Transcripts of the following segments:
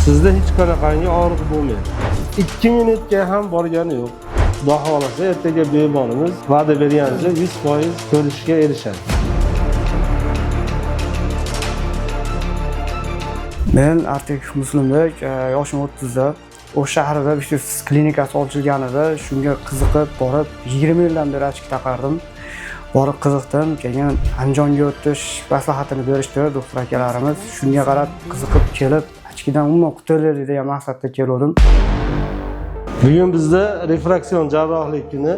Sizda hech qanaqangi og'riq bo'lmaydi. 2 minutga ham borgani yo'q. Xudo xohlasa ertaga bemorimiz va'da berganicha 100% ko'rishga erishadi. Men Artik Muslimbek, yoshim 30da. O'sh shahrida Visus klinikasi ochilganida shunga qiziqib borib 20 yildan beri ochki taqardim. Borib qiziqdim, keyin Andijonga o'tish maslahatini berishdi doktor akalarimiz. Shunga qarab qiziqib kelib, ochkidan umuman qutulaylik degan maqsadda keldim. Bugun bizda refraksion jarrohlik kuni.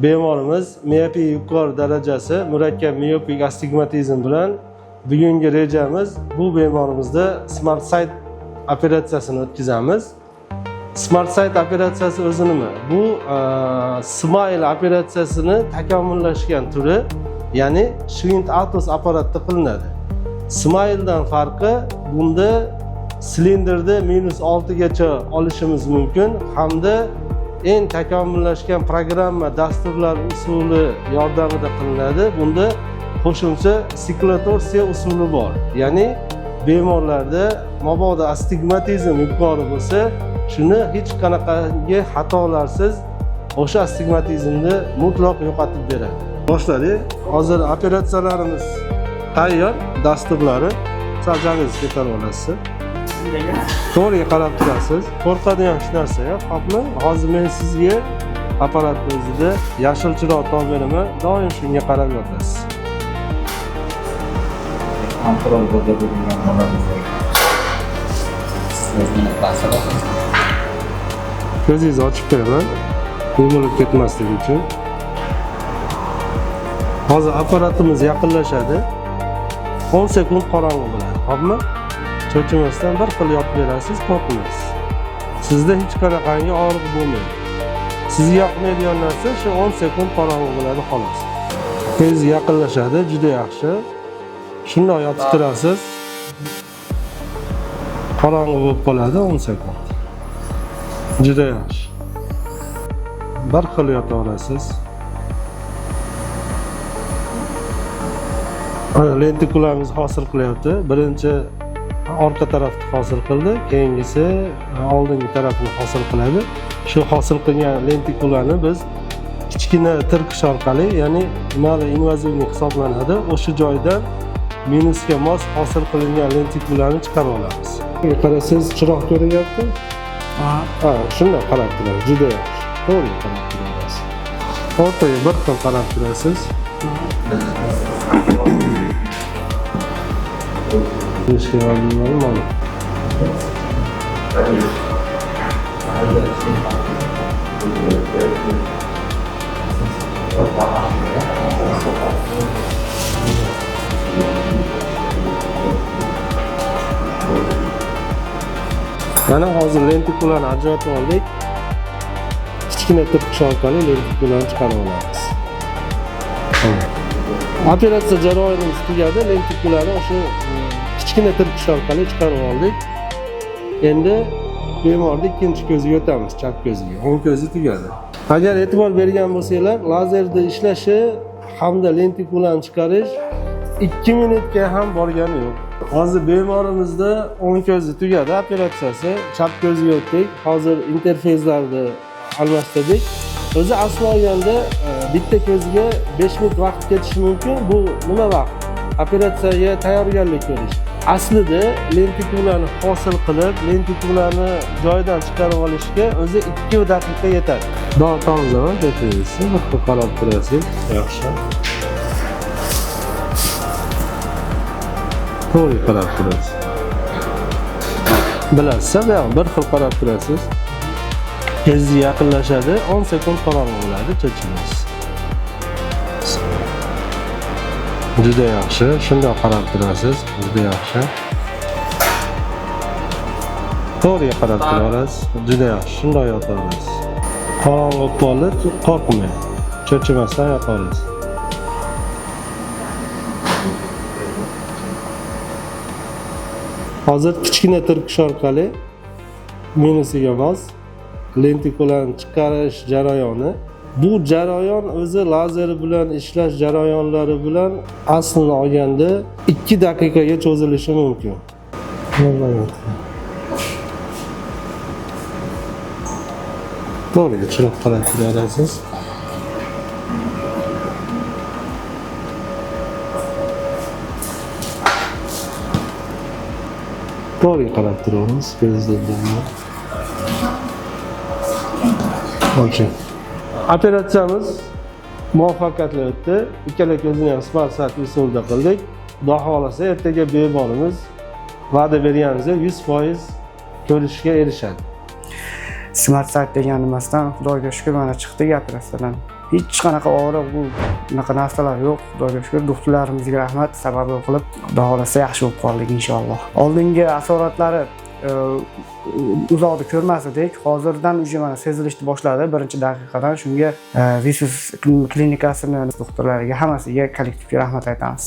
Bemorimiz miopiya yuqori darajasi, murakkab miopik astigmatizm bilan bugungi rejamiz bu bemorimizda Smart Sight operatsiyasini o'tkazamiz. Smart Sight operatsiyasi o'zi nima? Bu Smile operatsiyasini takomillashgan turi, ya'ni Schwind Atos apparatda qilinadi. Smile'dan farqi bunda silindrni -6 gacha olishimiz mumkin hamda eng takomillashgan programma dasturlar usuli yordamida qilinadi. Bunda qo'shimcha siklotorsiya usuli bor. Ya'ni bemorlarda mabodo astigmatizm yuqori bo'lsa, shuni hech qanaqangi xatolarsiz o'sha astigmatizmni mutlaq yo'qotib beradi. Boshladik. Hozir operatsiyalarimiz tayyor, dasturlari. Sal janingizni ko'tarib olasiz. To'g'riga qarab turasiz. Qo'rqadigan hech narsa yo'q, xo'pmi? Hozir men sizga apparatni o'zida yashil chiroq topib beraman, doim shunga qarab yotasiz. Kontrol bo'lgan bo'ladi. Ko'zingizni ochib qo'yaman, yumilib ketmasligi uchun. Hozir apparatimiz yaqinlashadi. 10 sekund qorong'i bo'ladi, xo'pmi? Cho'chimasdan bir xil yotib berasiz, qo'rqmaysiz. Sizda hech qanaqangi og'riq bo'lmaydi. Sizga yoqmaydigan narsa shu 10 sekund qorong'i bo'ladi xolos. Ko'zingiz yaqinlashadi, juda yaxshi. Shundoq yotib turasiz. Qorong'i bo'lib qoladi 10 sekund. Juda yaxshi. Bir xil yotaverasiz. Mana lentikularimiz hosil qilyapti. Birinchi orqa tarafni hosil qildi, keyingisi oldingi tarafini hosil qiladi. Shu hosil qilgan lentikularni biz kichkina tirqish orqali, ya'ni mali invazivniy hisoblanadi, o'sha joydan minusga mos hosil qilingan lentikularni chiqarib olamiz. Qarasangiz chiroq ko'rinyapti? Ha, shunday qarab turasiz, juda yaxshi. To'g'ri qarab turasiz. O'rtaga bir xil qarab turasiz. Mana hozir lentikularni ajratib oldik. Kichkina tirqish orqali lentikularni chiqarib olamiz. Operatsiya jarayonimiz tugadi. Lentikularni o'sha kichkina tirqish orqali chiqarib oldik. Endi bemorni ikkinchi ko'ziga o'tamiz, chap ko'ziga. O'ng ko'zi tugadi. Agar e'tibor bergan bo'lsanglar, lazerda ishlashi hamda lentikularni chiqarish 2 minutga ham borgani yo'q. Hozir bemorimizda o'ng ko'zi tugadi operatsiyasi, chap ko'ziga o'tdik. Hozir interfeyslarni almashtirdik. O'zi asli olganda bitta ko'ziga 5 minut vaqt ketishi mumkin. Bu nima vaqt? Operatsiyaga tayyorgarlik ko'rish. Aslida lentikularni hosil qilib, lentikularni joyidan chiqarib olishga o'zi 2 daqiqa yetadi. Dori tomizaman, ko'zingizni bir xil qarab turasiz. Yaxshi. To'g'ri qarab turasiz. Bilasiz, bu yoq bir xil qarab turasiz. Ko'zingiz yaqinlashadi, 10 sekund qorong'i bo'ladi, cho'chimaysiz. Juda yaxshi, shundoq qarab turasiz, juda yaxshi. To'g'riga qarab turaverasiz, juda yaxshi, shundoq yotaverasiz. Qorong'i bo'lib qoldi, qo'rqmang. Cho'chimasdan yotaverasiz. Hozir kichkina tirqish orqali minusiga mos lentikularni chiqarish jarayoni. Bu jarayon o'zi lazer bilan ishlash jarayonlari bilan aslini olganda 2 daqiqaga cho'zilishi mumkin. To'g'ri, chiroq qarab turaverasiz. To'g'ri qarab turaveramiz, ko'zdan. Okey. Operatsiyamiz muvaffaqiyatli o'tdi. Ikkala ko'zini ham smart sight usulida qildik. Xudo xohlasa ertaga bemorimiz va'da berganimizdek 100% ko'rishga erishadi. Smart sight degan nimasidan, Xudoga shukur, mana chiqdik operatsiyadan. Hech qanaqa og'riq, bu bunaqa narsalar yo'q, Xudoga shukur. Doktorlarimizga rahmat, sababi qilib, Xudo xohlasa yaxshi bo'lib qoldik inshaalloh. Oldingi asoratlari uzoqda ko'rmas edik, hozirdan уже mana sezilishni boshladi birinchi daqiqadan. Shunga Visus klinikasini doktorlariga, hammasiga, kollektivga rahmat aytamiz.